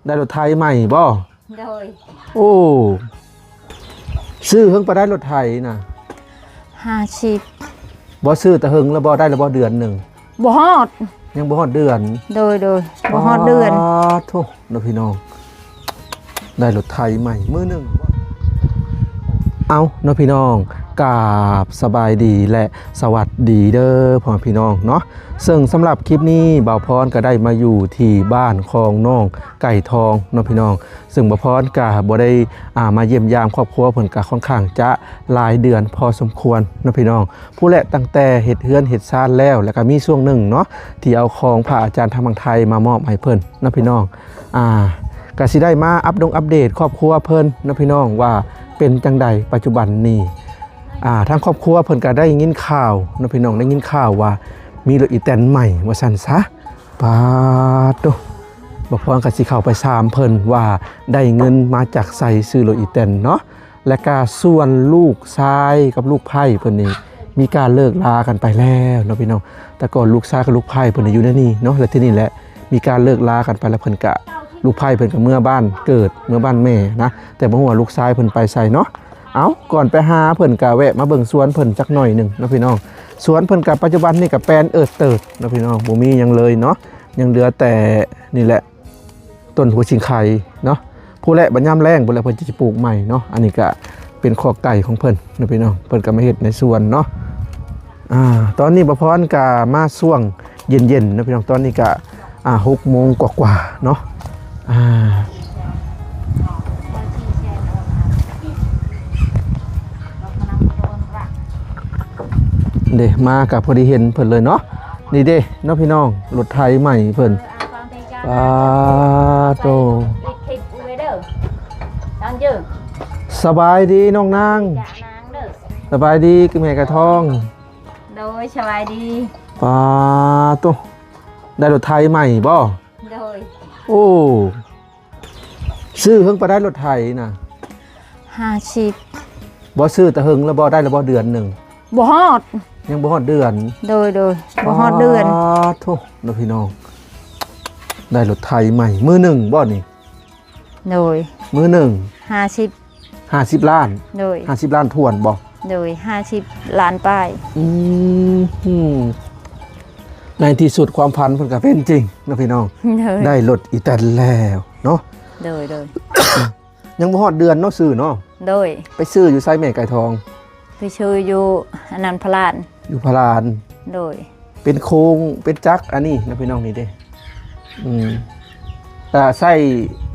ໄດ້ລົດໄຖໃໝ່ບໍ່? ໂດຍ. ໂອ້ ຊື້ເຫິງປານໃດລົດໄຖນະ? ຫ້າສິບ. ບໍ່ ຊື້ແຕ່ເຫິງແລ້ວບໍ່? ໄດ້ແລ້ວບໍ່ເດືອນໜຶ່ງ? ບໍ່ຮອດ. ຍັງບໍ່ຮອດເດືອນ? ໂດຍ ໂດຍ ບໍ່ຮອດເດືອນ. ປາດໂທ້ ເນາະພີ່ນ້ອງ ໄດ້ລົດໄຖໃໝ່ມື້ໜຶ່ງ. ເອົ້າ ເນາະພີ່ນ້ອງ ກາບສະບາຍດີ ແລະ ສະຫວັດດີເດີພໍ່ແມ່ພີ່ນ້ອງເນາະ. ເຊິ່ງສຳລັບຄລິບນີ້ ບ່າວພອນກໍໄດ້ມາຢູ່ທີ່ບ້ານຂອງນ້ອງໄກ່ທອງເນາະພີ່ນ້ອງ. ເຊິ່ງບ່າວພອນກໍບໍ່ໄດ້ ອ່າ ມາຢ້ຽມຢາມຄອບຄົວເພິ່ນ ກໍຄ່ອນຂ້າງຈະຫຼາຍເດືອນພໍສົມຄວນເນາະພີ່ນ້ອງ. ຜູ້ແລະ ຕັ້ງແຕ່ເຮັດເຮືອນເຮັດຊານແລ້ວ ແລ້ວກໍມີຊ່ວງໜຶ່ງເນາະ ທີ່ເອົາຂອງພະອາຈານທາງຝັ່ງໄທມາມອບໃຫ້ເພິ່ນເນາະພີ່ນ້ອງ. ອ່າ ກໍຊິໄດ້ມາອັບດົງອັບເດດຄອບຄົວເພິ່ນເນາະພີ່ນ້ອງ ວ່າເປັນຈັ່ງໃດປັດຈຸບັນນີ້. ອ່າ ທາງຄອບຄົວເພິ່ນກໍໄດ້ຍິນຂ່າວເນາະພີ່ນ້ອງ ໄດ້ຍິນຂ່າວວ່າມີລົດອີແຕນໃໝ່ວ່າຊັ້ນຊະ. ປາດໂທ້ ບ່າວພອນກໍຊິເຂົ້າໄປຖາມເພິ່ນວ່າໄດ້ເງິນມາຈາກໃສຊື້ລົດອີແຕນເນາະ. ແລະກະສ່ວນລູກຊາຍກັບລູກໃພ້ເພິ່ນນີ້ ມີການເລີກລາກັນໄປແລ້ວເນາະພີ່ນ້ອງ. ແຕ່ກ່ອນລູກຊາຍກັບລູກໃພ້ເພິ່ນຢູ່ໃນນີ້ເນາະ ແລະທີ່ນີ້ແຫຼະ ມີການເລີກລາກັນໄປ ແລ້ວເພິ່ນກະ ລູກໃພ້ເພິ່ນກະເມືອບ້ານເກີດ ເມືອບ້ານແມ່ນະ. ແຕ່ບໍ່ຮູ້ວ່າລູກຊາຍເພິ່ນໄປໃສເນາະ. ເອົ້າ ກ່ອນໄປຫາເພິ່ນກະແວະມາເບິ່ງສວນເພິ່ນຈັກໜ້ອຍໜຶ່ງເນາະພີ່ນ້ອງ. ສວນເພິ່ນກະປັດຈຸບັນນີ້ກະແປນເອີດເຕີດເນາະພີ່ນ້ອງ ບໍ່ມີຫຍັງເລີຍເນາະ. ຍັງເຫຼືອແຕ່ນີ້ແຫຼະ ຕົ້ນຫົວຊິງໄຄເນາະ. ຜູ້ແລະ ບັດຍາມແລ້ງພຸ້ນແຫຼະ ເພິ່ນຈະປູກໃໝ່ເນາະ. ອັນນີ້ກະເປັນຄອກໄກ່ຂອງເພິ່ນເນາະພີ່ນ້ອງ ເພິ່ນກະມາເຮັດໃນສວນເນາະ. ອ່າ ຕອນນີ້ບ່າວພອນກະມາຊ່ວງເຢັນໆເນາະພີ່ນ້ອງ. ຕອນນີ້ກະ ອ່າ ຫົກໂມງກວ່າໆເນາະ. ອ່າ ເດ້ ມາກະພໍດີເຫັນເພິ່ນເລີຍເນາະ. ນີ້ເດ້ເນາະພີ່ນ້ອງ ລົດໄຖໃໝ່ເພິ່ນ. ປາໂຕ ສະບາຍດີນ້ອງນາງ. ສະບາຍດີແມ່ກະທອງ. ໂດຍ ສະບາຍດີ. ປາໂຕ ໄດ້ລົດໄຖໃໝ່ບໍ່? ໂດຍ. ໂອ້ ຊື້ເຫິງປານໃດລົດໄຖນະ? ຫ້າສິບ. ບໍ່ ຊື້ແຕ່ເຫິງແລ້ວບໍ່? ໄດ້ແລ້ວບໍ່ເດືອນໜຶ່ງ? ບໍ່ຮອດ. ຍັງບໍ່ຮອດເດືອນ? ໂດຍ ໂດຍ ບໍ່ຮອດເດືອນ. ປາໂທ ເນາະພີ່ນ້ອງ ໄດ້ລົດໄຖໃໝ່ມື້ໜຶ່ງບໍ່ນີ້? ໂດຍ. ມື້ໜຶ່ງ ຫ້າສິບ. ຫ້າສິບລ້ານ? ໂດຍ. ຫ້າສິບລ້ານຖ້ວນບໍ່? ໂດຍ ຫ້າສິບລ້ານປາຍ. ອືມ ໃນທີ່ສຸດຄວາມຝັນເພິ່ນກໍເປັນຈິງເນາະພີ່ນ້ອງ. ໂດຍ. ໄດ້ລົດອີແຕນແລ້ວເນາະ. ໂດຍ ໂດຍ. ຍັງບໍ່ຮອດເດືອນເນາະ ຊື້ເນາະ. ໂດຍ. ໄປຊື້ຢູ່ໃສແມ່ໄກ່ທອງ? ໄປຊື້ຢູ່ອັນນັ້ນ ພະລານ. ຢູ່ພະລານ. ໂດຍ. ເປັນໂຄງເປັນຈັກອັນນີ້ນະພີ່ນ້ອງ ນີ້ເດ້. ອືມ ກະໃຊ້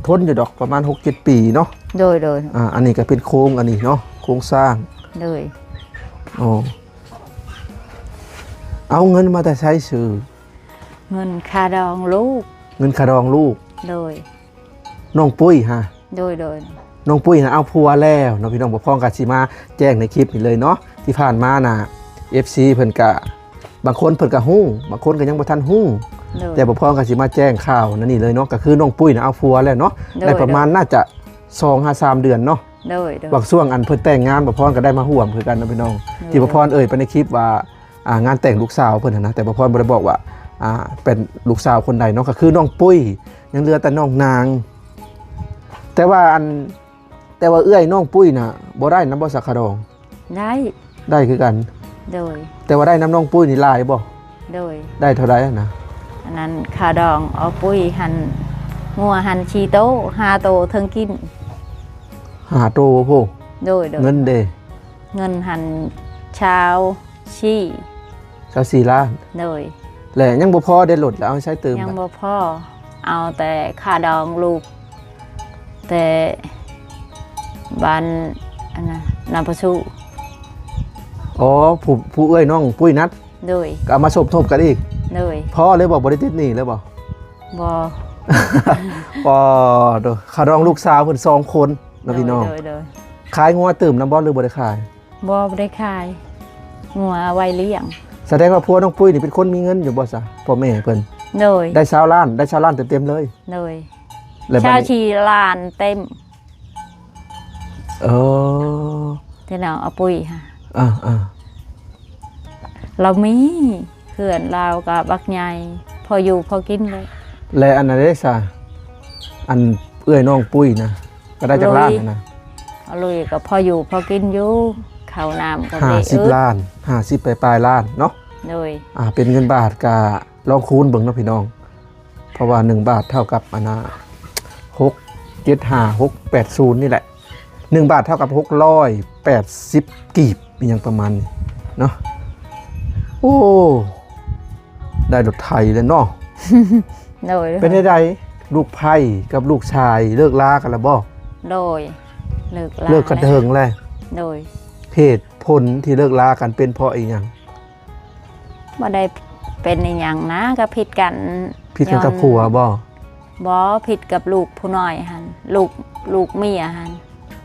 ທົນຢູ່ດອກ ປະມານຫົກເຈັດປີເນາະ. ໂດຍ ໂດຍ. ອ່າ ອັນນີ້ກະເປັນໂຄງອັນນີ້ເນາະ ໂຄງສ້າງ. ໂດຍ. ໂອ້ ເອົາເງິນມາແຕ່ໃສຊື້? ເງິນຄ່າດອງລູກ. ເງິນຄ່າດອງລູກ. ໂດຍ. ນ້ອງປຸ້ຍຫະ? ໂດຍ ໂດຍ. ນ້ອງປຸ້ຍນະເອົາຜົວແລ້ວເນາະພີ່ນ້ອງ. ບໍ່ພອງກະຊິມາແຈ້ງໃນຄລິບນີ້ເລີຍເນາະ. ທີ່ຜ່ານມານະ ເອັຟຊີ ເພິ່ນກະ ບາງຄົນເພິ່ນກະຮູ້ ບາງຄົນກະຍັງບໍ່ທັນຮູ້. ໂດຍ. ແຕ່ບໍ່ພອງກະຊິມາແຈ້ງຂ່າວໃນນີ້ເລີຍເນາະ. ກະຄືນ້ອງປຸ້ຍນະເອົາຜົວແລ້ວເນາະ. ໂດຍ ໄດ້ປະມານ ໂດຍ ໜ້າຈະສອງຫາສາມເດືອນເນາະ. ໂດຍ ໂດຍ. ບາງຊ່ວງອັນເພິ່ນແຕ່ງງານ ບໍ່ພອງກະໄດ້ມາຮ່ວມຄືກັນເນາະພີ່ນ້ອງ. ໂດຍ. ທີ່ບໍ່ພອງເອີ່ຍໄປໃນຄລິບວ່າ ອ່າ ງານແຕ່ງລູກສາວເພິ່ນຫັ້ນນະ ແຕ່ບໍ່ພອນບໍ່ໄດ້ບອກວ່າ ອ່າ ເປັນລູກສາວຄົນໃດເນາະ. ກະຄືນ້ອງປຸ້ຍ ຍັງເຫຼືອແຕ່ນ້ອງນາງ. ແຕ່ວ່າອັນ ແຕ່ວ່າເອື້ອຍນ້ອງປຸ້ຍນະ ບໍ່ໄດ້ນຳບໍ່ ສາຂາດອງ? ໄດ້ ໄດ້ຄືກັນ. ໂດຍ. ແຕ່ວ່າໄດ້ນຳນ້ອງປຸ້ຍນີ້ຫຼາຍບໍ່? ໂດຍ. ໄດ້ເທົ່າໃດຫັ້ນນະ? ອັນນັ້ນ ຄ່າດອງເອົາປຸ້ຍຫັ້ນ ງົວຫັ້ນສີ່ໂຕ ຫ້າໂຕເທິງກິນ. ຫ້າໂຕພຸ້ນ. ໂດຍ ໂດຍ. ເງິນເດ? ເງິນຫັ້ນຊາວສີ່ ຊາວສີ່ລ້ານ. ໂດຍ. ແລະຍັງບໍ່ພໍເດ້ລົດ ແລ້ວເອົາໃຊ້ຕື່ມ? ຍັງບໍ່ພໍ ເອົາແຕ່ຄ່າດອງລູກ ແຕ່ບ້ານອັນນະ ນຳປະຊູ. ອໍ ຜູ້ ຜູ້ເອື້ອຍນ້ອງປຸ້ຍນັດ. ໂດຍ. ກໍເອົາມາສົມທົບກັນອີກ. ໂດຍ. ພໍເລີຍບໍ່? ບໍ່ໄດ້ຕິດໜີ້ເລີຍບໍ່? ບໍ່. ອໍ ໂດຍ. ຄ່າດອງລູກສາວເພິ່ນສອງຄົນເນາະ ໂດຍ ພີ່ນ້ອງ. ໂດຍ ໂດຍ. ຂາຍງົວຕື່ມນຳບໍ່ ຫຼືບໍ່ໄດ້ຂາຍ? ບໍ່ ບໍ່ໄດ້ຂາຍ ງົວເອົາໄວ້ລ້ຽງ. ສະແດງວ່າຜົວນ້ອງປຸ້ຍນີ້ເປັນຄົນມີເງິນຢູ່ບໍ່ຊະ ພໍ່ແມ່ເພິ່ນ? ໂດຍ. ໄດ້ຊາວລ້ານ ໄດ້ຊາວລ້ານເຕັມໆເລີຍ. ໂດຍ. ແລ້ວບາດນີ້ ຊາວສີ່ລ້ານເຕັມ. ເອີ ແຕ່ລາວເອົາປຸ້ຍຫະ. ເອີ ເອີ. ລາວມີ ເຮືອນລາວກໍບັກໃຫຍ່ ພໍຢູ່ພໍກິນເລີຍ. ແລະອັນນັ້ນເດ້ຊະ ອັນເອື້ອຍນ້ອງປຸ້ຍນະ ກໍໄດ້ຈັກລ້ານຫັ້ນນະ? ລຸຍກໍພໍຢູ່ພໍກິນຢູ່ ເຂົ້ານ້ຳກໍບໍ່ໄດ້ອຶດ. ຫ້າສິບລ້ານ ຫ້າສິບປາຍໆລ້ານເນາະ. ໂດຍ ອ່າ ເປັນເງິນບາດກໍລອງຄູນເບິ່ງເນາະພີ່ນ້ອງ ເພາະວ່າໜຶ່ງບາດເທົ່າກັບອັນນ່າ ຫົກເຈັດຫ້າ ຫົກແປດສູນນີ້ແຫຼະ. ໜຶ່ງບາດເທົ່າກັບຫົກຮ້ອຍແປດສິບກີບ ອີ່ຫຍັງປະມານນີ້ເນາະ. ໂອ້ ໄດ້ລົດໄຖແລ້ວເນາະ. ໂດຍ ເປັນໃດ ລູກໃພ້ກັບລູກຊາຍເລີກລາກັນແລ້ວບໍ່? ໂດຍ ເລີກລາ ເລີກກັນແລ້ວ ເຖິງແລ້ວ. ໂດຍ ເຫດຜົນທີ່ເລີກລາກັນເປັນເພາະອີ່ຫຍັງ? ບໍ່ໄດ້ເປັນອີ່ຫຍັງນະ ກໍຜິດກັນ. ຜິດກັນກັບຜົວບໍ່? ບໍ່ ຜິດກັບລູກຜູ້ນ້ອຍຫັ້ນ ລູກ ລູກເມຍຫັ້ນ.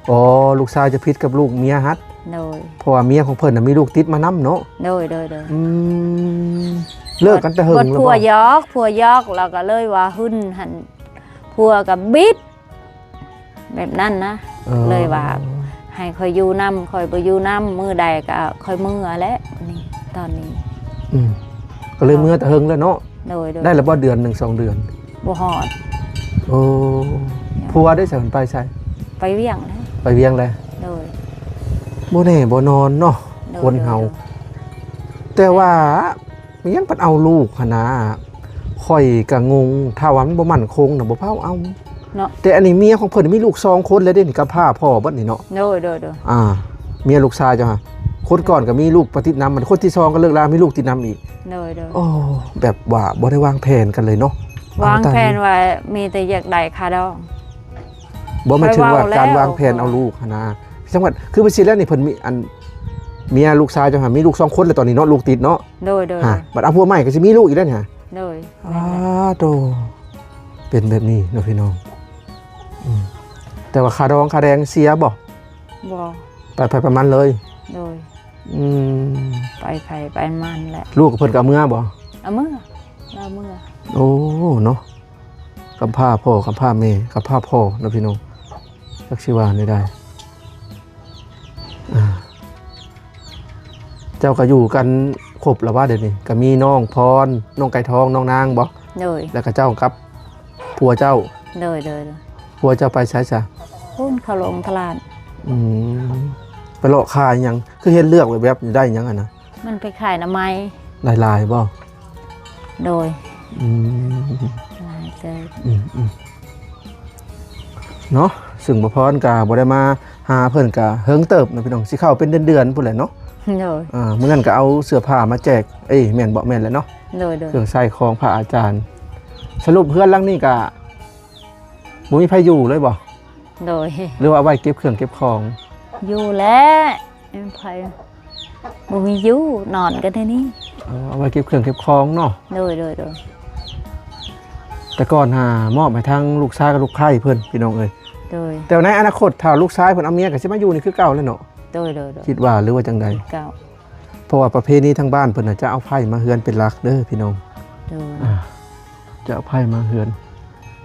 ອໍ ລູກຊາຍຈະຜິດກັບລູກເມຍຫັ້ນ. ໂດຍ ເພາະວ່າເມຍຂອງເພິ່ນນະມີລູກຕິດມານຳເນາະ. ໂດຍ ໂດຍ ໂດຍ ອືມ ເລີກກັນແຕ່ເຫິງແລ້ວບໍ່? ຜົວຢອກ ຜົວຢອກ ແລ້ວກໍເລີຍວ່າຫຶ້ນຫັ້ນ ຜົວກໍບິດ ແບບນັ້ນນະ. ເອີ ເລີຍວ່າໃຫ້ຂ້ອຍຢູ່ນຳ ຂ້ອຍບໍ່ຢູ່ນຳ ມື້ໃດກໍຂ້ອຍເມືອແຫຼະ ນີ້ ຕອນນີ້. ອືມ ກໍເລີຍເມືອແຕ່ເຫິງແລ້ວເນາະ. ໂດຍ ໂດຍ ໄດ້ລະບໍ່ເດືອນໜຶ່ງສອງເດືອນ? ບໍ່ຮອດ. ໂອ້ ຜົວໄດ້ໃສ ມັນໄປໃສ? ໄປວຽງແລ້ວ ໄປວຽງແລ້ວ. ໂດຍ ບໍ່ແນ່ບໍ່ນອນເນາະ ໂດຍ ຄົນເຮົາ. ໂດຍ ໂດຍ ແຕ່ວ່າ ມີຫຍັງປານເອົາລູກຫັ້ນນະ ຂ້ອຍກະງົງ ຖ້າວ່າມັນບໍ່ໝັ້ນຄົງນະ ບໍ່ພາເອົາເນາະ. ແຕ່ອັນນີ້ເມຍຂອງເພິ່ນມີລູກສອງຄົນແລ້ວເດ້ນີ້ ກັບພາພໍ່ເບິດນີ້ເນາະ. ໂດຍ ໂດຍ ໂດຍ ອ່າ ເມຍລູກຊາຍເຈົ້າຫະ ຄົນກ່ອນກໍມີລູກປະຕິດນຳ ອັນຄົນທີສອງກໍເລີກລາ ມີລູກຕິດນຳອີກ. ໂດຍ ໂດຍ ໂອ້ ແບບວ່າບໍ່ໄດ້ວາງແຜນກັນເລີຍເນາະ. ວາງແຜນວ່າມີແຕ່ຢາກໄດ້ຄ່າດອງ. ບໍ່ ໝາຍເຖິງວ່າການວາງແຜນເອົາລູກຫັ້ນນະ ຈັງຫວັດ ຄືວ່າຊິແລ້ວນີ້ເພິ່ນມີອັນ ເມຍລູກຊາຍເຈົ້າຫະ ມີລູກສອງຄົນແລ້ວຕອນນີ້ເນາະ ລູກຕິດເນາະ. ໂດຍ ໂດຍ ຫະ ບັດເອົາຜົວໃໝ່ກໍຊິມີລູກອີກແລ້ວນີ້ຫະ. ໂດຍ ອາໂຕ ເປັນແບບນີ້ເນາະພີ່ນ້ອງ. ອືມ ແຕ່ວ່າຄ່າດອງຄ່າແດງເສຍບໍ່? ບໍ່ ໄປໃຜໄປມັນເລີຍ. ໂດຍ ອືມ ໄປໃຜໄປມັນແຫຼະ. ລູກເພິ່ນກໍເມືອບໍ່? ເອົາເມືອ ລາວເມືອ. ໂອ້ ເນາະ ກຳພ້າພໍ່ ກຳພ້າແມ່ ກຳພ້າພໍ່ເນາະພີ່ນ້ອງ ຈັກຊິວ່າແນວໃດ. ອ່າ ເຈົ້າກໍຢູ່ກັນຄົບລະວ່າດຽວນີ້ ກໍມີນ້ອງພອນ ນ້ອງໄກ່ທອງ ນ້ອງນາງບໍ່? ໂດຍ ແລ້ວກໍເຈົ້າກັບຜົວເຈົ້າ. ໂດຍ ໂດຍ ໂດຍ ຜົວເຈົ້າໄປໃສຊະ? ພຸ້ນເຂົາລົງຕະຫຼາດ. ອືມ ໄປເລາະຂາຍຫຍັງ? ຄືເຫັນເລືອກແວບໆ ໄດ້ຫຍັງຫັ້ນນະ? ມັນໄປຂາຍໜໍ່ໄມ້. ໄດ້ຫຼາຍບໍ່? ໂດຍ ອືມ ຫຼາຍເຕີບ. ອືມ ອືມ ເນາະ ຊຶ່ງບ່າວພອນກະບໍ່ໄດ້ມາຫາເພິ່ນກະເຫິງເຕີບເນາະພີ່ນ້ອງ ຊິເຂົ້າເປັນເດືອນໆ ພຸ້ນແຫຼະເນາະ. ໂດຍ ອ່າ ມື້ນັ້ນກະເອົາເສື້ອຜ້າມາແຈກ ເອີ ແມ່ນບໍ່? ແມ່ນແຫຼະເນາະ. ໂດຍ ໂດຍ ເຄື່ອງໃຊ້ຂອງພະອາຈານ. ສະຫຼຸບເຮືອນຫຼັງນີ້ກະບໍ່ມີໃຜຢູ່ເລີຍບໍ່? ໂດຍ ຫຼືວ່າໄວ້ເກັບເຄື່ອງເກັບຂອງ? ຢູ່ແຫຼະ ແມ່ນໃຜ ບໍ່ມີຢູ່ ນອນກັນແຖວນີ້. ເອີ ເອົາໄວ້ເກັບເຄື່ອງເກັບຂອງເນາະ. ໂດຍ ໂດຍ ໂດຍ ແຕ່ກ່ອນຫາມອບໃຫ້ທາງລູກຊາຍກັບລູກໃພ້ເພິ່ນ ພີ່ນ້ອງເອີຍ. ໂດຍ ແຕ່ໃນອະນາຄົດຖ້າລູກຊາຍເພິ່ນເອົາເມຍກໍຊິມາຢູ່ນີ້ຄືເກົ່າແຫຼະເນາະ. ໂດຍ ໂດຍ ໂດຍ ຄິດວ່າ ຫຼືວ່າຈັ່ງໃດ? ຄືເກົ່າ ເພາະວ່າປະເພນີທາງບ້ານເພິ່ນນະ ຈະເອົາໃພ້ມາເຮືອນເປັນຫຼັກເດີພີ່ນ້ອງ. ໂດຍ ອ່າ ຈະເອົາໃພ້ມາເຮືອນ.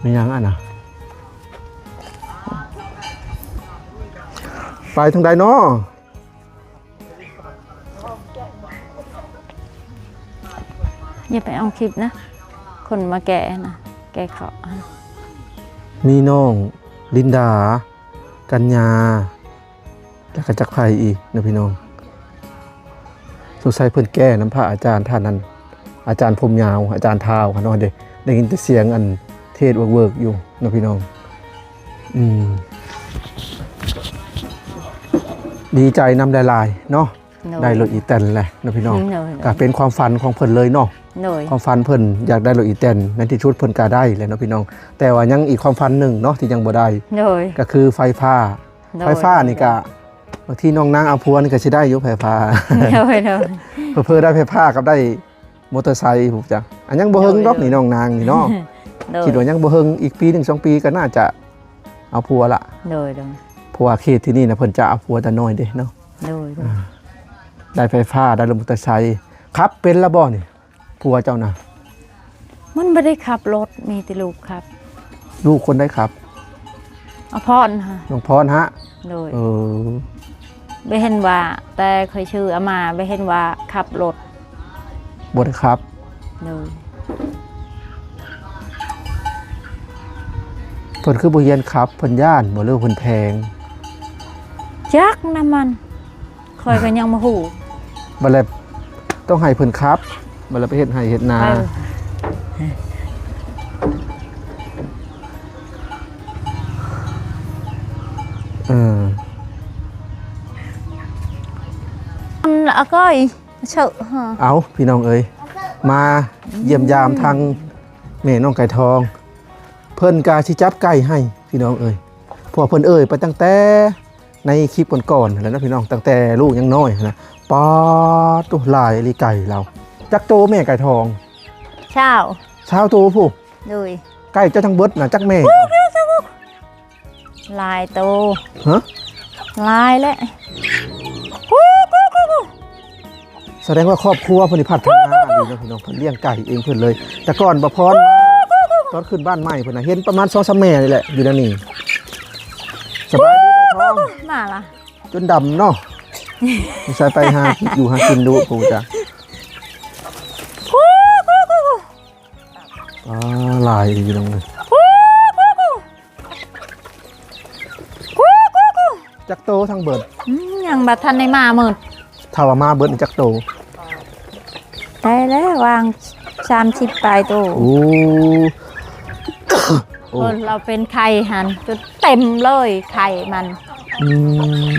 ແມ່ນຫຍັງອັນນະ? ໄປທາງໃດເນາະ? ຢ່າໄປເອົາຄລິບນະ ຄົນມາແກະນະ ແກະເຄາະ. ມີນ້ອງລິນດາ ກັນຍາ ແລ້ວກໍຈັກໃຜອີກເນາະພີ່ນ້ອງ. ສົງໄສເພິ່ນແກ້ນຳພະອາຈານທ່ານນັ້ນ ອາຈານຜົມຍາວ ອາຈານທ້າວຫັ້ນເນາະເດ້. ໄດ້ຍິນແຕ່ສຽງອັນເທດເວີກໆຢູ່ເນາະພີ່ນ້ອງ. ອືມ ດີໃຈນຳຫຼາຍໆເນາະ. ໂດຍ ໄດ້ລົດອີແຕນແຫຼະເນາະພີ່ນ້ອງ. ໂດຍ ກໍເປັນຄວາມຝັນຂອງເພິ່ນເລີຍເນາະ. ໂດຍ ຄວາມຝັນເພິ່ນຢາກໄດ້ລົດອີແຕນ ໃນທີ່ສຸດເພິ່ນກໍໄດ້ແຫຼະເນາະພີ່ນ້ອງ. ແຕ່ວ່າຍັງອີກຄວາມຝັນໜຶ່ງເນາະ ທີ່ຍັງບໍ່ໄດ້. ໂດຍ ກໍຄືໄຟຟ້າ. ໂດຍ ໄຟຟ້ານີ້ກໍ ບາງທີນ້ອງນາງເອົາຜົວນີ້ກໍຊິໄດ້ຢູ່ໄຟຟ້າ. ໂດຍ ໂດຍ ເຜີໆໄດ້ໄຟຟ້າກັບໄດ້ມໍເຕີໄຊພຸ້ນຈັກ. ອັນຍັງບໍ່ເຫິງດອກນີ້ ໂດຍ ນ້ອງນາງນີ້ເນາະ. ໂດຍ ຄິດວ່າຍັງບໍ່ເຫິງ ອີກປີໜຶ່ງສອງປີກໍໜ້າຈະເອົາຜົວລະ. ໂດຍ ໂດຍ ເພາະວ່າເຂດທີ່ນີ້ນະ ເພິ່ນຈະເອົາຜົວແຕ່ນ້ອຍເດ້ເນາະ. ໂດຍ ໂດຍ ອ່າ ໄດ້ໄຟຟ້າ ໄດ້ລົດມໍເຕີໄຊ. ຂັບເປັນລະບໍ່ນີ້ ຜົວເຈົ້ານະ? ມັນບໍ່ໄດ້ຂັບລົດ ມີແຕ່ລູກຂັບ. ລູກຄົນໃດຂັບ? ອາພອນຫະ. ນ້ອງພອນຫະ? ໂດຍ ເອີ ບໍ່ເຫັນວ່າ ແຕ່ຂ້ອຍຊື່ອາມາ ບໍ່ເຫັນວ່າຂັບລົດ. ບໍ່ໄດ້ຂັບ. ໂດຍ ເພິ່ນຄືບໍ່ຮຽນຂັບ ເພິ່ນຢ້ານບໍ່ ຫຼືວ່າເພິ່ນແພງ? ຈັກນຳມັນ ຂ້ອຍກໍຍັງບໍ່ຮູ້. ບັດແລ້ວຕ້ອງໃຫ້ເພິ່ນຂັບ ບັດແລ້ວໄປເຮັດໄຮ່ເຮັດນາ. ເອີ ເອີ ອັນອາກ້ອຍ ເຊີ ເອົາ ພີ່ນ້ອງເອີຍ ມາຢ້ຽມຢາມທາງແມ່ນ້ອງໄກ່ທອງ ເພິ່ນກະຊິຈັບໄກ່ໃຫ້ ພີ່ນ້ອງເອີຍ ເພາະວ່າເພິ່ນເອີ່ຍໄປຕັ້ງແຕ່ໃນຄລິບກ່ອນໆຫັ້ນແຫຼະເນາະ ພີ່ນ້ອງ ຕັ້ງແຕ່ລູກຍັງນ້ອຍຫັ້ນນະ. ປາດໂທ້ ຫຼາຍອີ່ຫຼີໄກ່ລາວ. ຈັກໂຕແມ່ໄກ່ທອງ? ຊາວ ຊາວໂຕພຸ້ນ. ໂດຍ ໄກ່ເຈົ້າທັງເບິດນະ ຈັກແມ່? ຫຼາຍໂຕ. ຮະ? ຫຼາຍແຫຼະ. ສະແດງວ່າຄອບຄົວເພິ່ນນີ້ພັດທະນາດີເນາະ ພີ່ນ້ອງ ເພິ່ນລ້ຽງໄກ່ເອງເພິ່ນເລີຍ. ແຕ່ກ່ອນບໍ່ພອນ ຕອນຂຶ້ນບ້ານໃໝ່ເພິ່ນນະ ເຫັນປະມານສອງສາມແມ່ນີ້ແຫຼະ ຢູ່ໃນນີ້. ສະບາຍດີ ໄກ່ທອງ. ມາລະ ຈົນດຳເນາະ ໃສ່ໄປຫາຢູ່ຫາກິນດຸພຸ້ນຈ້ະ. ອໍ ຫຼາຍອີ່ຫຼີພີ່ນ້ອງເອີຍ. ຈັກໂຕທັງເບິດ? ອືມ ຍັງບໍ່ທັນໄດ້ມາໝົດ. ຖ້າວ່າມາເບິດນີ້ຈັກໂຕ? ໄດ້ແລ້ວ ວາງສາມສິບປາຍໂຕ. ໂອ້ ໂອ້ ເພິ່ນລາວເປັນໄຂ່ຫັ້ນ ຈົນເຕັມເລີຍໄຂ່ມັນ. ອືມ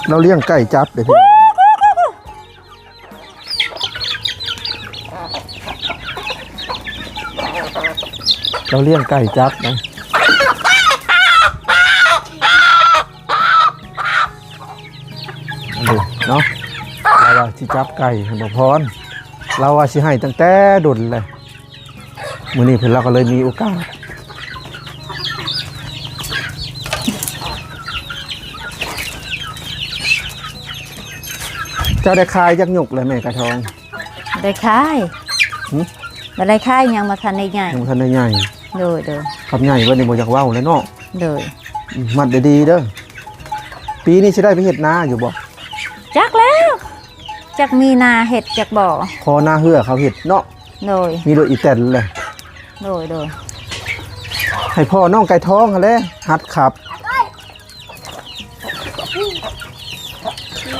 ລາວລ້ຽງໄກ່ຈັບເດ້ພີ່ນ້ອງ. ລາວລ້ຽງໄກ່ຈັບນະ ເນາະ. ລາວວ່າຊິຈັບໄກ່ໃຫ້ບໍ່ພອນ ລາວວ່າຊິໃຫ້ຕັ້ງແຕ່ດົນແລ້ວ. ມື້ນີ້ເພິ່ນ ລາວກໍເລີຍມີໂອກາດ. ເຈົ້າໄດ້ຂາຍຈັກຍົກແລ້ວແມ່ກະທອງ? ໄດ້ຂາຍ. ຫຶ? ບໍ່ໄດ້ຂາຍ ຍັງບໍ່ທັນໄດ້ໃຫຍ່. ຍັງບໍ່ທັນໄດ້ໃຫຍ່. ໂດຍໆ. ຄັນໃຫຍ່ເບິດນີ້ບໍ່ຢາກເວົ້າແລ້ວເນາະ. ໂດຍ. ອືມ ມັດດີໆເດີ. ປີນີ້ຊິໄດ້ໄປເຮັດນາຢູ່ບໍ່? ຈັກແລ້ວ ຈັກມີນາເຮັດຈັກບໍ່. ຂໍນາເຮືອເຂົາເຮັດເນາະ. ໂດຍ. ມີລົດອີແຕນແຫຼະ. ໂດຍໆ. ໃຫ້ພໍ່ນ້ອງໄກ່ທອງຫັ້ນແຫຼະຫັດຂັບ.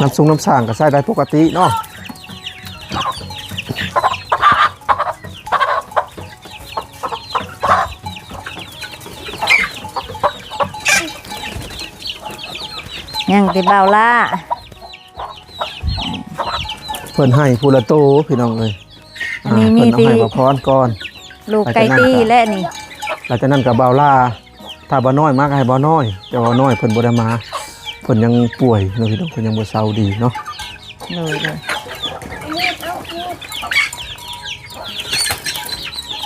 ນ້ຳຊົງນ້ຳສ້າງກໍໃຊ້ໄດ້ປົກກະຕິເນາະ. ຍັງແຕ່ບ່າວຫຼ້າ. ເພິ່ນໃຫ້ຜູ້ລະໂຕພີ່ນ້ອງເອີຍ. ອັນນີ້ ອ່າ ມີ ເພິ່ນເອົາໃຫ້ ທີ່ ບ່າວພອນກ່ອນ ລູກໄກ່ຕີແຫຼະນີ້. ຫຼັງຈາກນັ້ນກໍບ່າວຫຼ້າ ຖ້າບ່າວນ້ອຍມາກໍໃຫ້ບ່າວນ້ອຍ ແຕ່ບ່າວນ້ອຍເພິ່ນບໍ່ໄດ້ມາ ເພິ່ນຍັງປ່ວຍເນາະພີ່ນ້ອງ ເພິ່ນຍັງບໍ່ເຊົາດີເນາະ. ໂດຍ ໂດຍ.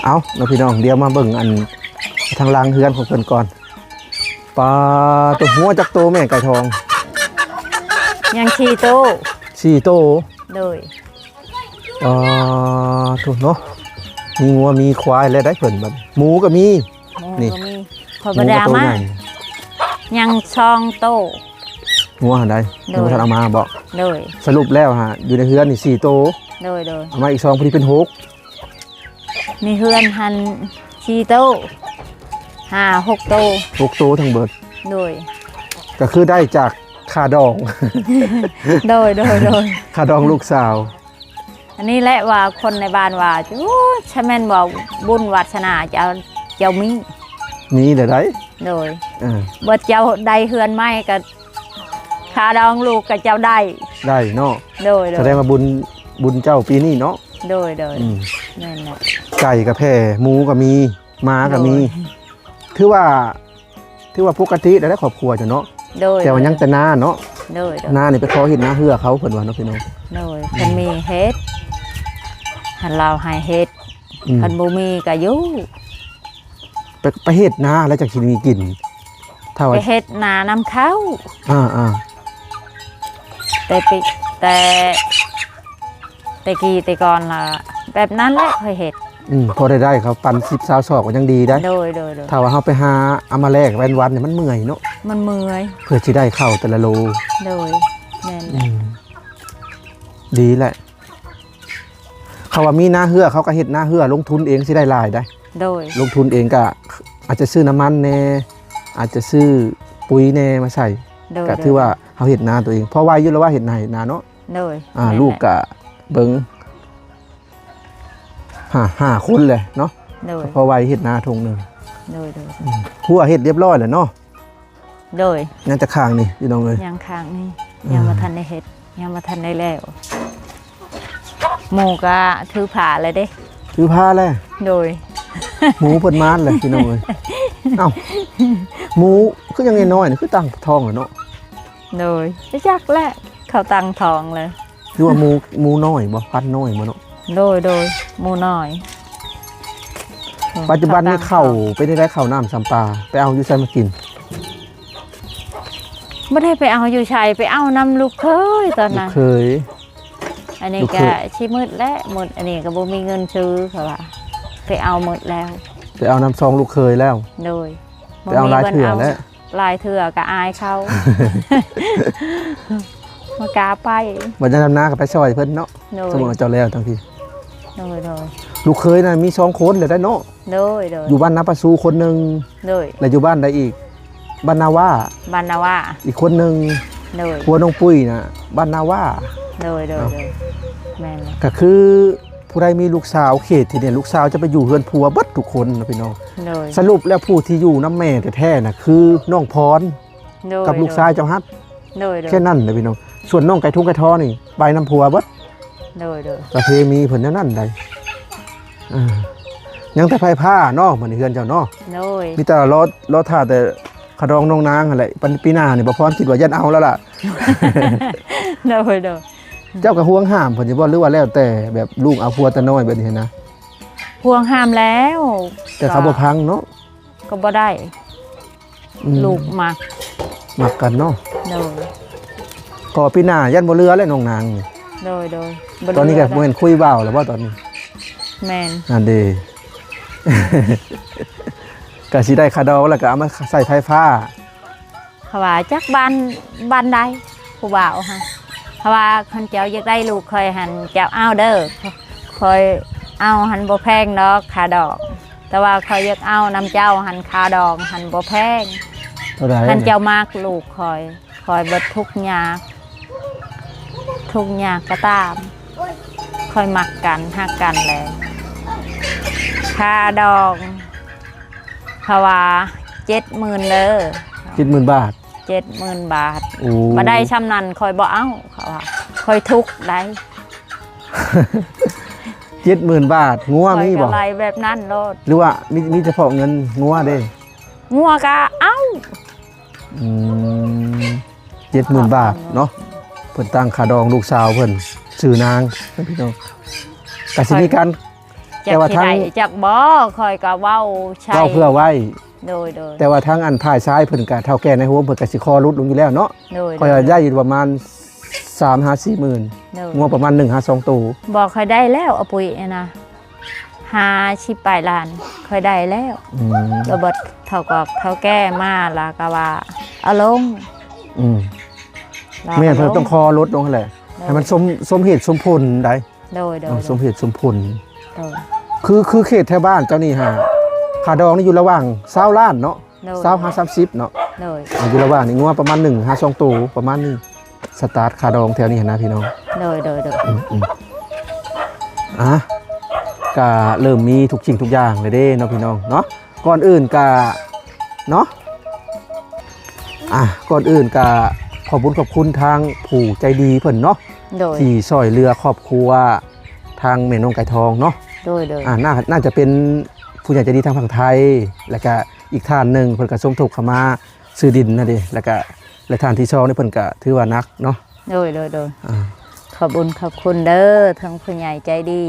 ເອົາເນາະພີ່ນ້ອງ ດຽວມາເບິ່ງອັນທາງຫຼັງເຮືອນຂອງເພິ່ນກ່ອນ. ປາໂທ້ ງົວຈັກໂຕແມ່ໄກ່ທອງ? ຍັງສີ່ໂຕ. ສີ່ໂຕ. ໂດຍ. ປາໂທ້ເນາະ ມີງົວມີຄວາຍແລ້ວໄດ໋ເພິ່ນ ບັດໝູກໍມີ. ໝູ ນີ້ ກໍມີ ຂ້ອຍບໍ່ໄດ້ເອົາມາ. ຍັງສອງໂຕ. ງົວຫັ້ນໃດ໋ ໂດຍ ຍັງບໍ່ທັນເອົາມາບໍ? ໂດຍ. ສະຫຼຸບແລ້ວຫາ ຢູ່ໃນເຮືອນນີ້ສີ່ໂຕ. ໂດຍ ໂດຍ. ເອົາມາອີກສອງ ພໍດີເປັນຫົກ. ໃນເຮືອນຫັ້ນສີ່ໂຕ ຫ້າຫົກໂຕ ຫົກໂຕທັງເບິດ. ໂດຍ. ກໍຄືໄດ້ຈາກຄ່າດອງ. ໂດຍ ໂດຍ ໂດຍ. ຄ່າດອງລູກສາວ. ອັນນີ້ແຫຼະວ່າຄົນໃນບ້ານວ່າ ໂອ້ ຖ້າແມ່ນວ່າບຸນວາສະໜາເຈົ້າ ເຈົ້າມີ ມີແລ້ວໃດ໋. ໂດຍ. ເອີ ບໍ່ເຈົ້າໄດ້ເຮືອນໃໝ່ກໍ ຄ່າດອງລູກກໍເຈົ້າໄດ້ ໄດ້ເນາະ. ໂດຍ ໂດຍ. ສະແດງວ່າບຸນ ບຸນເຈົ້າປີນີ້ເນາະ. ໂດຍ ໂດຍ. ອືມ ແມ່ນແຫຼະ. ໄກ່ກໍແຜ່ ໝູກໍມີ ໝາກໍມີ. ໂດຍ. ຖືວ່າ ຖືວ່າປົກກະຕິໄດ້ຄອບຄົວເຈົ້າເນາະ. ໂດຍ. ແຕ່ວ່າຍັງແຕ່ນາເນາະ. ໂດຍ ໂດຍ. ນານີ້ໄປຂໍເຮັດນາເຮືອເຂົາ ເພິ່ນວ່າເນາະພີ່ນ້ອງ. ໂດຍ. ອືມ ຄັນມີເຮັດ ຄັນລາວໃຫ້ເຮັດ. ອືມ ຄັນບໍ່ມີກໍຢູ່ ໄປ ໄປເຮັດນາແລ້ວຈັ່ງຊິມີກິນ. ຖ້າວ່າ ໄປເຮັດນານຳເຂົາ. ອ່າໆ ແຕ່ປີ ແຕ່ ແຕ່ກີ້ແຕ່ກ່ອນລະ ແບບນັ້ນແຫຼະຂ້ອຍເຮັດ. ອືມ ພໍໄດ້ໄດ້ເຂົາປັນສິບຊາວສອກກໍຍັງດີໄດ໋. ໂດຍ ໂດຍ ໂດຍ. ຖ້າວ່າເຮົາໄປຫາເອົາມາແລກແວ່ນວັນນີ້ມັນເມື່ອຍເນາະ. ມັນເມື່ອຍ ເພື່ອຊິໄດ້ເຂົ້າແຕ່ລະໂລ. ໂດຍ ແມ່ນແຫຼະ. ອືມ ດີແຫຼະ. ເຂົາວ່າມີນາເຮືອ ເຂົາກໍເຮັດນາເຮືອລົງທຶນເອງ ຊິໄດ້ຫຼາຍໄດ໋. ໂດຍ ລົງທຶນເອງກະອາດຈະຊື້ນ້ຳມັນແດ່ ອາດຈະຊື້ປຸ໋ຍແດ່ມາໃສ່ ໂດຍ ກະຖືວ່າເຮົາເຮັດນາຕົວເອງ ພໍໄວຢູ່ແລ້ວວ່າເຮັດນາ ເຮັດນາເນາະ ໂດຍ ອ່າ ແມ່ນແຫຼະ ລູກກະເບິ່ງ ຫ້າ ຫ້າຄົນແຫຼະເນາະ ໂດຍ ພໍໄວເຮັດນາທົ່ງໜຶ່ງ ໂດຍ ໂດຍ ອືມ ຄົວເຮັດຮຽບຮ້ອຍແລ້ວເນາະ ໂດຍ ຍັງແຕ່ຂ້າງນີ້ພີ່ນ້ອງເອີຍ ຍັງຂ້າງນີ້ ອ່າ ຍັງບໍ່ທັນໄດ້ເຮັດ ຍັງບໍ່ທັນໄດ້ແລ້ວ ໝູກະຖືພາແລ້ວເດ້ ຖືພາແລ້ວ ໂດຍ ໝູເພິ່ນມາແລ້ວພີ່ນ້ອງເອີຍ ເອົ້າ ໝູຄືຍັງນ້ອຍໆນີ້ ຄືຕັ້ງທ້ອງແລ້ວເນາະ ໂດຍ ຈັກແຫຼະ ເຂົາຕັ້ງທ້ອງແລ້ວ ຫຼືວ່າໝູ ໝູນ້ອຍບໍ່ ພັນນ້ອຍບໍ່ເນາະ ໂດຍ ໂດຍ ໝູນ້ອຍ ປັດຈຸບັນນີ້ເຂົ້າເປັນຈັ່ງໃດ ເຂົ້ານ້ຳຊຳປາ ໄປເອົາຢູ່ໃສມາກິນ ບໍ່ໄດ້ໄປເອົາຢູ່ໃສ ໄປເອົານຳລູກເຂີຍຕອນນັ້ນ ລູກເຂີຍ ອັນນີ້ກະຊິໝົດແລ້ວ ໝົດ ອັນນີ້ກະບໍ່ມີເງິນຊື້ ເຂົາວ່າ ໄປເອົາໝົດແລ້ວ ໄປເອົານຳສອງລູກເຂີຍແລ້ວ ໂດຍ ໄປເອົາຫຼາຍເທື່ອແລ້ວ ຫຼາຍເທື່ອກະອາຍເຂົາ ບໍ່ກ້າໄປ ບັດຍາມນຳນາກະໄປຊ່ອຍເພິ່ນເນາະ ໂດຍ ສົມມຸດວ່າເຈົ້າແລ້ວທັງທີ ໂດຍ ໂດຍ ລູກເຂີຍນະມີສອງຄົນແລ້ວໄດ໋ເນາະ ໂດຍ ໂດຍ ຢູ່ບ້ານນາປາຊູຄົນໜຶ່ງ ໂດຍ ແລະຢູ່ບ້ານໃດອີກ ບ້ານນາຫວ້າ ບ້ານນາຫວ້າ ອີກຄົນໜຶ່ງ ໂດຍ ຜົວນ້ອງປຸ້ຍນະ ບ້ານນາຫວ້າ ໂດຍ ໂດຍ ເນາະ ໂດຍ ແມ່ນແລ້ວ ກະຄືຜູ້ໃດມີລູກສາວເຂດທີ່ນີ້ ລູກສາວຈະໄປຢູ່ເຮືອນຜົວເບິດທຸກຄົນນະພີ່ນ້ອງ ໂດຍ ສະຫຼຸບແລ້ວຜູ້ທີ່ຢູ່ນຳແມ່ແທ້ໆນະ ຄືນ້ອງພອນ ໂດຍ ກັບລູກຊາຍເຈົ້າຮັດ ໂດຍ ໂດຍ ແຄ່ນັ້ນນະພີ່ນ້ອງ ສ່ວນນ້ອງໄກ່ທຸງໄກ່ທອງນີ້ໄປນຳຜົວເບິດ ໂດຍ ໂດຍ ປະເພນີເພິ່ນແນວນັ້ນໃດ໋ ອ່າ ຍັງແຕ່ໄຟຟ້າເນາະ ບາດນີ້ເຮືອນເຈົ້າເນາະ ໂດຍ ມີແຕ່ລໍ ລໍຖ້າແຕ່ຂະດອງນ້ອງນາງຫັ້ນແຫຼະ ປີ ປີໜ້ານີ້ ບໍ່ພອນຄິດວ່າຢ້ານເອົາແລ້ວລະ ໂດຍ ໂດຍ ເຈົ້າກະຫ່ວງຫ້າມເພິ່ນຢູ່ບໍ່ ຫຼືວ່າແລ້ວແຕ່ແບບລູກເອົາຜົວແຕ່ນ້ອຍແບບນີ້ຫັ້ນນະ ຫ່ວງຫ້າມແລ້ວ ແຕ່ເຂົາບໍ່ຟັງເນາະ ກະບໍ່ໄດ້ ອືມ ລູກມັກ ມັກກັນເນາະ ໂດຍ ກໍປີໜ້າຢ້ານບໍ່ເຫຼືອແລ້ວນ້ອງນາງນີ້ ໂດຍ ໂດຍ ຕອນນີ້ກະບໍ່ແມ່ນຄຸຍບ່າວແລ້ວບໍ່ຕອນນີ້ ແມ່ນ ນັ້ນເດ ກະຊິໄດ້ຄາດອງແລ້ວກະເອົາມາໃສ່ໄຟຟ້າ ເຂົາວ່າຈັກບ້ານ ບ້ານໃດ ຜູ້ບ່າວຫັ້ນ ເຂົາວ່າຄັນເຈົ້າຢາກໄດ້ລູກຂ້ອຍຫັ້ນ ເຈົ້າເອົາເດີ ຂ້ອຍເອົາຫັ້ນບໍ່ແພງດອກຄ່າດອກ ແຕ່ວ່າຂ້ອຍຢາກເອົານຳເຈົ້າຫັ້ນ ຄ່າດອງຫັ້ນບໍ່ແພງ ເທົ່າໃດ ຄັນເຈົ້າມັກລູກຂ້ອຍ ຂ້ອຍບໍ່ທຸກຍາກ ທຸກຍາກກໍຕາມ ຂ້ອຍມັກກັນ ຮັກກັນແຫຼະ ຄ່າດອງ ເຂົາວ່າເຈັດໝື່ນເດີ ເຈັດໝື່ນບາດ ເຈັດໝື່ນບາດ ໂອ້ ບໍ່ໄດ້ຊ່ຳນັ້ນຂ້ອຍບໍ່ເອົາ ເຂົາວ່າ ຂ້ອຍທຸກໃດ໋ ເຈັດໝື່ນບາດ ງົວມີບໍ່ ຂ້ອຍກໍໄລ່ແບບນັ້ນໂລດ ຫຼືວ່າມີ ມີສະເພາະເງິນງົວເດ້ ງົວກໍເອົາ ອືມ ເຈັດໝື່ນບາດເນາະ ເພິ່ນຕັ້ງຄ່າດອງລູກສາວເພິ່ນ ຊື່ນາງ ພີ່ນ້ອງ ກະຊິມີການ ແຕ່ວ່າທາງ ຈັກຊິໄດ້ຈັກບໍ່ ຂ້ອຍກໍເວົ້າໃສ່ ເວົ້າເພື່ອໄວ້ ໂດຍ ໂດຍ ແຕ່ວ່າທາງອັນຝ່າຍຊາຍເພິ່ນກະ ເຖົ້າແກ່ໃນໂຮມເພິ່ນກະຊິຂໍຫຼຸດລົງຢູ່ແລ້ວເນາະ ໂດຍ ຂ້ອຍວ່າໄດ້ຢູ່ປະມານສາມຫາສີ່ໝື່ນ ໂດຍ ງົວປະມານໜຶ່ງຫາສອງໂຕ ບໍ່ຄ່ອຍໄດ້ແລ້ວ ອາປຸ້ຍຫັ້ນນະ ຫ້າສິບປາຍລ້ານ ຂ້ອຍໄດ້ແລ້ວ ອືມ ລະບັດເຖົ້າກອກເຖົ້າແກ່ມາລະກະວ່າເອົາລົງ ອືມ ລະ ແມ່ນ ເອົາລົງ ເພິ່ນຕ້ອງຂໍຫຼຸດລົງຫັ້ນແຫຼະ ໂດຍ ໃຫ້ມັນສົມ ສົມເຫດສົມຜົນໃດ ໂດຍ ໂດຍ ເອີ ສົມເຫດສົມຜົນ ໂດຍ ຄື ຄືເຂດແຖວບ້ານເຈົ້ານີ້ຫາ ຄ່າດອງນີ້ຢູ່ລະຫວ່າງຊາວລ້ານເນາະ ໂດຍ ຊາວຫາສາມສິບເນາະ ໂດຍ ຢູ່ລະຫວ່າງນີ້ ງົວປະມານໜຶ່ງຫາສອງໂຕ ປະມານນີ້ ສະຕາດຄ່າດອງແຖວນີ້ຫັ້ນນະພີ່ນ້ອງ ໂດຍ ໂດຍ ໂດຍ ອືມ ອືມ ອ່ະ ກະເລີ່ມມີທຸກສິ່ງທຸກຢ່າງແລ້ວເດ້ເນາະພີ່ນ້ອງເນາະ ກ່ອນອື່ນກະເນາະ ອ່ະ ກ່ອນອື່ນກະຂອບບຸນຂອບຄຸນທາງຜູ້ໃຈດີເພິ່ນເນາະ ໂດຍ ທີ່ຊ່ອຍເຫຼືອຄອບຄົວທາງແມ່ນ້ອງໄກ່ທອງເນາະ ໂດຍ ໂດຍ ອ່າ ໜ້າ ໜ້າຈະເປັນຜູ້ໃຫຍ່ໃຈດີທາງຝັ່ງໄທ ແລ້ວກະອີກທ່ານໜຶ່ງເພິ່ນກະສົມທົບເຂົ້າມາຊື້ດິນຫັ້ນເດ ແລ້ວກະ ແລະທ່ານທີສອງນີ້ເພິ່ນກະຖືວ່າໜັກເນາະ ໂດຍ ໂດຍ ໂດຍ ອ່າ ຂອບບຸນຂອບຄຸນເດີ ທັງຜູ້ໃຫຍ່ໃຈດີ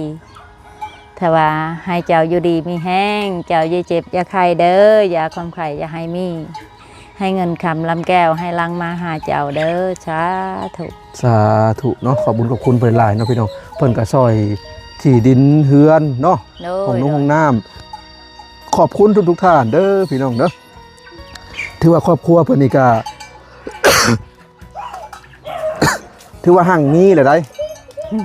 ຖ້າວ່າໃຫ້ເຈົ້າຢູ່ດີມີແຮງ ເຈົ້າຢ່າເຈັບຢ່າໄຂ້ເດີ ຢ່າຄວາມໄຂ້ຢ່າໃຫ້ມີ ໃຫ້ເງິນຄຳລຳແກ້ວໃຫ້ຫຼັ່ງມາຫາເຈົ້າເດີ ສາທຸ ສາທຸເນາະ ຂອບບຸນຂອບຄຸນເພິ່ນຫຼາຍເນາະພີ່ນ້ອງ ເພິ່ນກະຊ່ອຍທີ່ດິນເຮືອນເນາະ ໂດຍ ຫ້ອງນຸ່ງຫ້ອງນ້ຳ ຂອບຄຸນທຸກໆທ່ານເດີພີ່ນ້ອງເດີ ຖືວ່າຄອບຄົວເພິ່ນນີ້ກະ ຖືວ່າຮັ່ງມີແລ້ວໃດ໋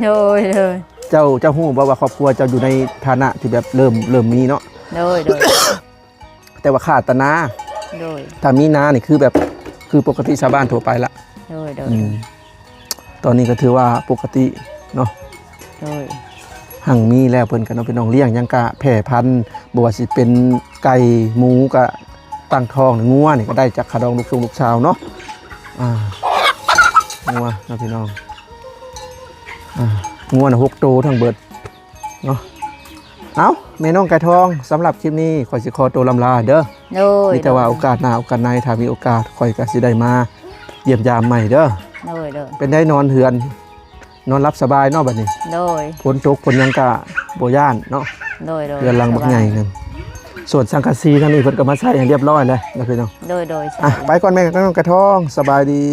ໂດຍ ໂດຍ ເຈົ້າ ເຈົ້າຮູ້ບໍ່ວ່າຄອບຄົວເຈົ້າຢູ່ໃນຖານະທີ່ແບບເລີ່ມ ເລີ່ມມີເນາະ ໂດຍ ໂດຍ ແຕ່ວ່າຂາດແຕ່ນາ ໂດຍ ຖ້າມີນານີ້ຄືແບບ ຄືປົກກະຕິຊາວບ້ານທົ່ວໄປລະ ໂດຍ ໂດຍ ອືມ ຕອນນີ້ກໍຖືວ່າປົກກະຕິເນາະ ໂດຍ ຮັ່ງມີແລ້ວເພິ່ນກໍເນາະ ພີ່ນ້ອງ ລ້ຽງຫຍັງກະແຜ່ພັນ ບໍ່ວ່າຊິເປັນໄກ່ ໝູກະຕັ້ງທ້ອງ ງົວນີ້ກໍໄດ້ຈາກຂະດອງລູກຊົງລູກສາວເນາະ ອ່າ ງົວເນາະ ພີ່ນ້ອງ ອ່າ ງົວນະ ຫົກໂຕທັງເບິດ ເນາະ ເອົ້າ ແມ່ນ້ອງໄກ່ທອງ ສຳລັບຄລິບນີ້ຂ້ອຍຊິຂໍໂຕລ່ຳລາເດີ ໂດຍ ມີແຕ່ວ່າໂອກາດໜ້າໂອກາດໃນ ຖ້າມີໂອກາດຂ້ອຍກໍຊິໄດ້ມາຢ້ຽມຢາມໃໝ່ເດີ ໂດຍ ໂດຍ ເປັນໃດນອນເຮືອນ ນອນຫຼັບສະບາຍເນາະບັດນີ້ ໂດຍ ຝົນຕົກຝົນຫຍັງກະບໍ່ຢ້ານເນາະ ໂດຍ ໂດຍ ເຮືອນຫຼັງບັກໃຫຍ່ນັ້ນ ສ່ວນສັງກະສີທາງນີ້ເພິ່ນກໍມາໃສ່ໃຫ້ຮຽບຮ້ອຍແລ້ວນະພີ່ນ້ອງ ໂດຍ ໂດຍ ອ່ະ ໄປກ່ອນແມ່ນ້ອງໄກ່ທອງ ສະບາຍດີ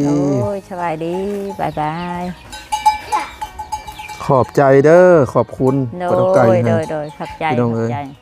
ໂດຍ ສະບາຍດີ ບາຍບາຍ ຂອບໃຈເດີ ຂອບຄຸນ ໂດຍ ເພິ່ນເອົາໄກ່ໃຫ້ ໂດຍ ໂດຍ ຂອບໃຈ ພີ່ນ້ອງເອີຍ ຂອບໃຈ.